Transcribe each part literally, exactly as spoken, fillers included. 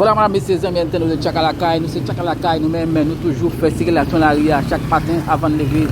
Vwala, medam, mesye, zanmi entènot, nou se Tchaka Lakay, nou se Tchaka Lakay, nou menm, nou toujou fè sikilasyon lari a chak maten avan n leve.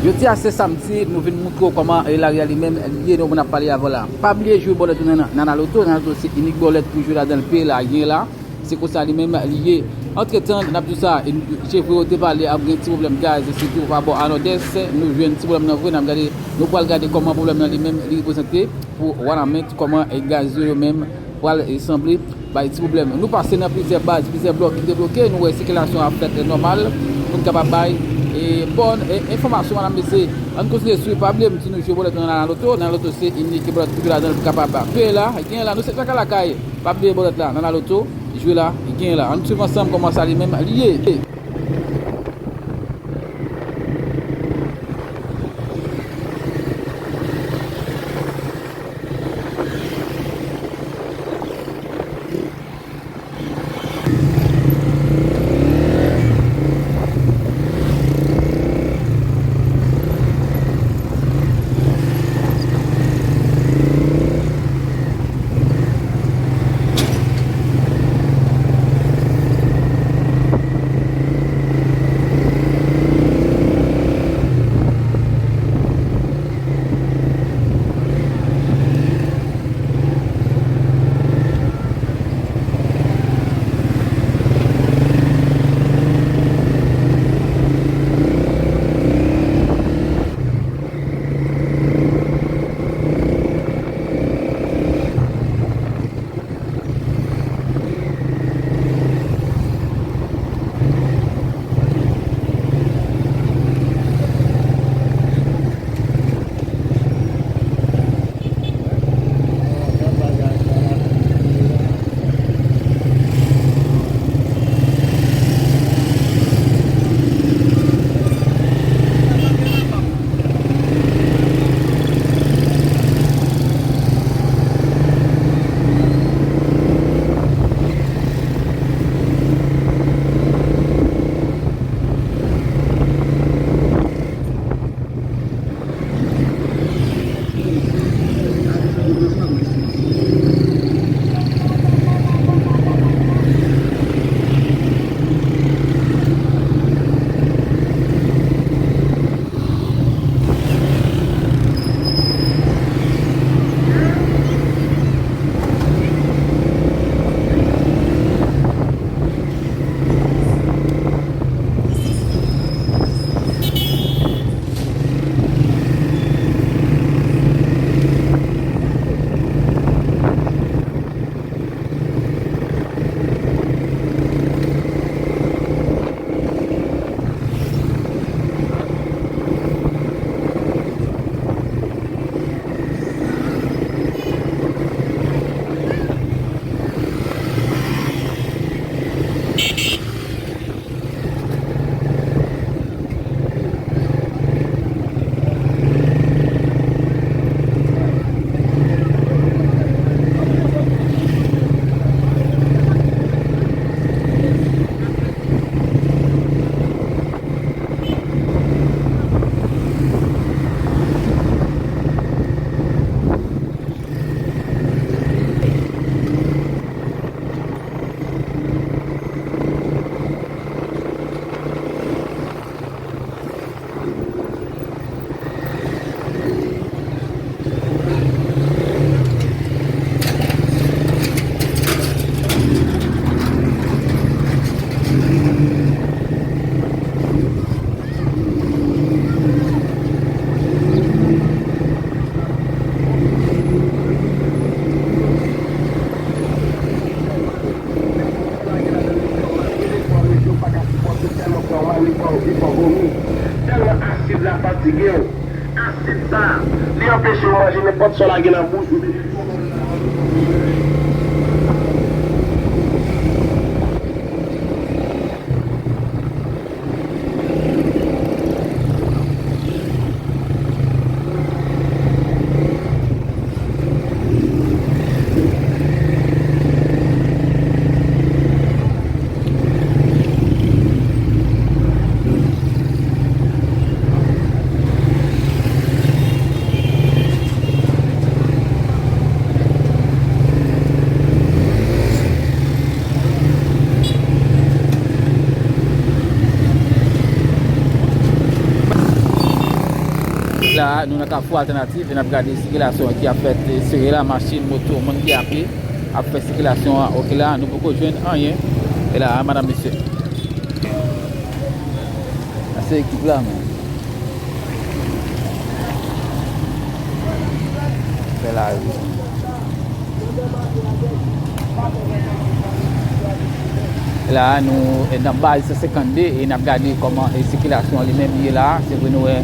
Jodi a se samdi, nou vin montre w kòman, e, lari a li menm li ye, nou konn ap pale avè w la. Pa bliye jwe bòlèt ou nan, nan Nana Loto, Nana Loto se inik bòlèt pou jwe ladan l, peye la, gen la. Se konsa li menm li ye. Antretan, n ap di w sa, e, se vre yo te pale ap gen ti pwoblèm gaz, sitou pa bò a Nòdès, nou jwenn ti pwoblèm nan vre, n ap gade, nou pral gade kòman pwoblèm nan li menm li reprezante pou Wanament, kòman, e, gaz yo, yo menm pral, e, sanble bay ti pwoblèm. Nou pase nan plizyè baz, plizyè blòk ki te bloke, nou wè sikilasyon ap fèt, e, nòmal pou n kapab bay, e, bòn, e, enfòmasyon, medam, mesye. Ann kontinye swiv, pa bliye m di nou jwe bòlèt nan Nana Loto, Nana Loto se inik bòlèt pou jwe ladan l pou kapab peye la, gen la, nou se Tchaka Lakay, pa bliye bòlèt la, Nana Loto, jwe la, gen la. Ann swiv ansanm kòman sa li menm li ye. Tèlman asid la fatige w. Asid sa, li anpeche w manje nenpòt sa w lage nan bouch ou. La, nou nan Kafou Altènativ, e n ap gade sikilasyon ki ap fèt, e, sere la, machin, moto, moun ki a pye ap fè sikilasyon an. Oke, la, nou poko jwenn anyen. E la, madanm, mesye. Sa se ekip la, men. Fè lari. La, nou, e, nan baz san senkannde, e n ap gade kòman, e, sikilasyon an li menm ye la. Se vre, nou wè